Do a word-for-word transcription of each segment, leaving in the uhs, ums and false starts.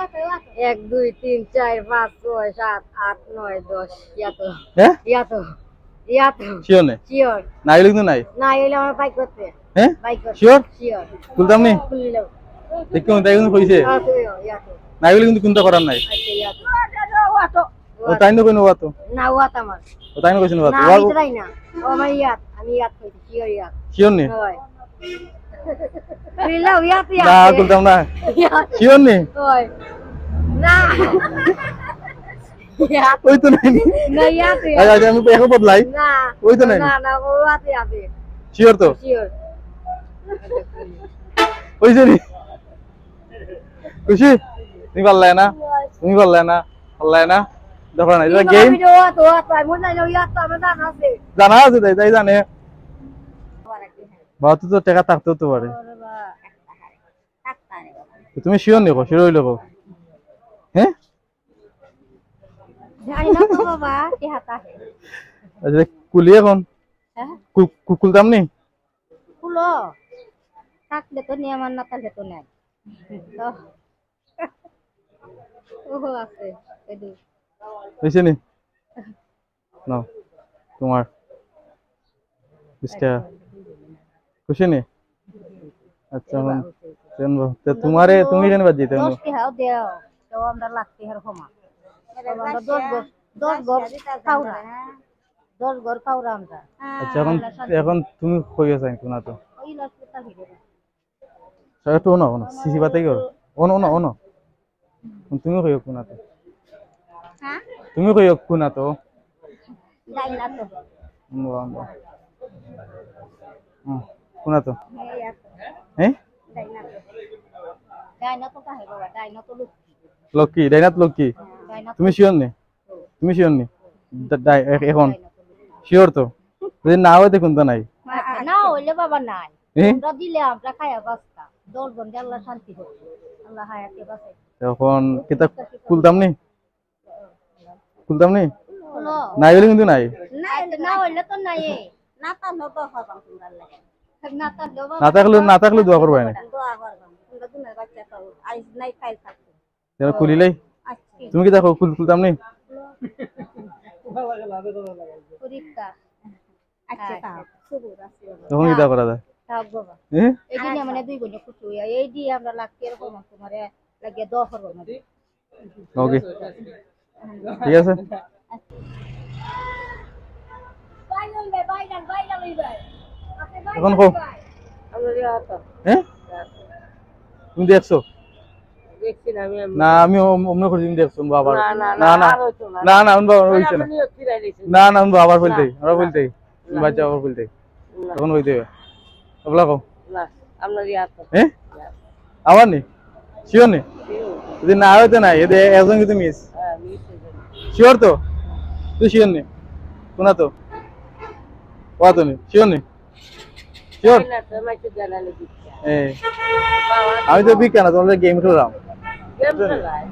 এক, দুই, তিন, চাইর, পাঁচ, ছয়, সাত, আট, নয়, দশ। ইয়াতো। হ্যাঁ? ইয়াতো। ইয়াতো। শিওর নি? শিওর। না অইলে কিন্তু নাই। না অইলে আমরা বাইক করতে। হ্যাঁ? বাইক করতে। শিওর? শিওর। খুলতাম নি? খুলিলাও। দেখো, তাই কিন্তু কইছে। ইয়াতো, ইয়াতো। না অইলে কিন্তু কুনতা করার নাই। আচ্ছা, ইয়াতো। ও তাই না কইনো ওয়াতো? না, ওয়াত আমার। ও তাই না কইছেন ওয়াতো? না, ওয়া- আমি তো তাই না। ও আমার ইয়াত, আমি ইয়াত কইছি, শিওর ইয়াত। শিওর নি? হয়। বিল্লাহ, ইয়াত, ইয়াত। না, খুলতাম না। ইয়াত। শিওর নি? হয়। না। ইয়াত। ওই তো নাই। না, ইয়াত, ইয়াত। আচ্ছা, আচ্ছা, আমি এখন বদলাই। না। ওই তো নাই। না, না, ও ইয়াত, ইয়াত। শিওর তো? শিওর। ওই যে নি। খুশি? তুমি পারলায় না? তুমি পারলায় না? পারলায় না? দেখো না, এটা গেম। জানা আছে তাই, তাই জানে। বাবা, তুই তো টেকা থাকতেও তো পারে। তো তুমি শিওর নি কও? শিওর অইলে কও। হ্যাঁ? জানি না তো বাবা, কি হাতা হে। আচ্ছা, খুলি এখন। হ্যাঁ? খু-, খু-, খুলতাম নি? খুলো। থাকলে তো নিয়ে আমার, না থাকলে তো নাই। তো, ওহো আছে, এদু। হইছে নি? নাও, তোমার বিশ টেকা। খুশি নি? আচ্ছা, এখন তেন ব-, তে তোমারে, তুমি কেন বাদ দিতে? দশ টেকাও দেও, তো আমরা লাখ টেকার কমা। আমরা দশ ঘর, দশ ঘর খাওরা। দশ ঘর খাওরা আমরা। আচ্ছা, এখন, এখন তুমি কইও চাই কোনা তো। ওই লাখ টেকা হিরে। একটু অনো, অনো, সিসি বাতাই করো। অনো, অনো, অনো। তুমি কইও কোনা তো। হ্যাঁ? তুমি কইও কোনা তো। ডাইনাতো। অনো, অনো। হুম, কোনা তো। হ্যাঁ? ডাইনাতো। ডাইনাতো কাহে বাবা, ডাইনাতো লক্ষ্মী। লক্ষ্মী, ডাইনাত লক্ষ্মী। ডাইনাতো। তুমি শিওর নি? তুমি শিওর নি? দা-, দাই, এ-, এখন? শিওর তো? যদি না হয়, তো কুনতা নাই। না, না অইলে বাবা নাই। এ? আমরা দিলে আমরা খাইয়া বাঁচতাম। দশ জন দিয়ে আল্লাহ শান্তি হোক। আল্লাহ হায়াতে বাঁচাই। এখন কিতা খুলতাম নি? খুলতাম নি? খুলো। নাই অইলে কিন্তু নাই। না, না অইলে তো নাই। না থাকলেও তো হবাম তোমরা লাগে। না থাকলেও বাবা না থাকলেও, না থাকলেও দোয়া করবায় না। দোয়া করবাম। তোমরা দুনের বাচ্চা তো আইজ নাই, কাইল থাকবে। যেন খুলিলাই। আচ্ছা। তুমি কিতা কও, খুল-, খুলতাম নি? পরীক্ষা। আচ্ছা, আচ্ছা। তাও, শুভ রাত্রি। তখন কিতা করা যায়? তাও বাবা। হ্যাঁ? এই দিনে মানে দুই বোনে খুশি হইয়া, এই দিয়ে আমরা লাগতে এরকম তোমারে লাগিয়ে দোয়া করবো না। ওকে। ঠিক আছে? এখন কও। হ্যাঁ? তুমি দেখছো? দেখছি না আমি, আমি। না, আমি অম-, অমনে করি তুমি দেখছো, বাবা। না, না, না, না, না। আর হইতো না। না, না, আমি বাবা না, হইছে না। আপনি ফিরাই দিয়েছেন। না, না, আমি বাবার না। ফেলতেই, আমরা ফেলতেই। না। বাচ্চা বাবার ফেলতেই। না। তখন হইতে হবে। ওগুলা কও। না, আপনার ইয়ে আছে। হ্যাঁ? না। আবার নি? শিওর নি? শিওর। যদি না হইতে নাই, এতে একজন কিন্তু মিস। হ্যাঁ, মিস হয়ে যাবে। শিওর তো? তুই শিওর নি? কোনা তো? ওয়া তো নি? শিওর নি? শিওর? না, তো আমার একটু জানা নেই কিচ্ছু। এ। বাবা, আমি তো ভিক্ষা না, তোমাদের গেম খেললাম। গেম খেলায়?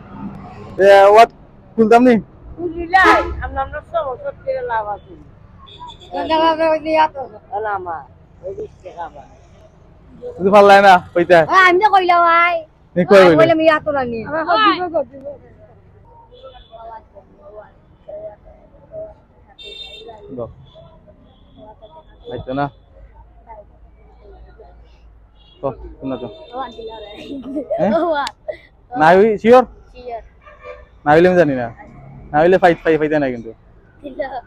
এ, ওয়াট খুলতাম নি? খুলিলাই, আমরা, আমরা সমস্যা করে লাভ আছে। না, না, না, ওই যে ইয়া তো। না, আমার, ওই বিশ টাকা আমার। তুই পারলাই না, কইতে। আ, আমি তো কইলাম, ভাই। নি কই আমি কইলে? কইলাম, ইয়া তো রানি। দাও। আইতো না। তো, কোন তো? হ্যাঁ? না, ওই শিওর? শিওর। না হইলে আমি জানি না। না হইলে ফাইট, ফাইট, ফাইট না কিন্তু।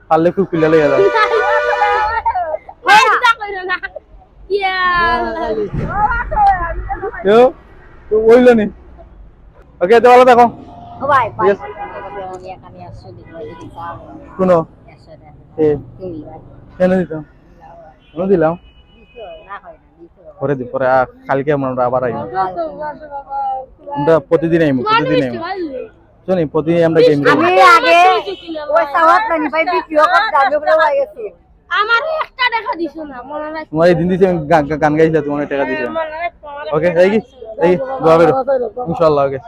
পারলে খুব খুলে লইয়া যাও। কেউ? তো হইল নি? ওকে, তো ভালো থাকো। ও ভাই, ভাই। Yes. শুনো। এ, কেন দিতাম? কেন দিলাম? পরে দি, পরে আ, কালকে আমরা আবার আইব। আমরা প্রতিদিন আইব, প্রতিদিন আইব। শুনি, প্রতিদিন আমরা গেম খেলি। আমি আগে ওই সাওয়াত নানি ভাই ভিডিও করতে আমি ওপরে হয়ে গেছি। আমার একটা দেখা দিছো না, মনে নাই। তোমার এই দিন দিছে আমি গা-, গা-, গান গাইছিলাম, তোমার টাকা দিছে। মনে নাই, তোমার ওকে, এই কি? এই কি? দোয়া করো। ইনশাআল্লাহ, ওকে।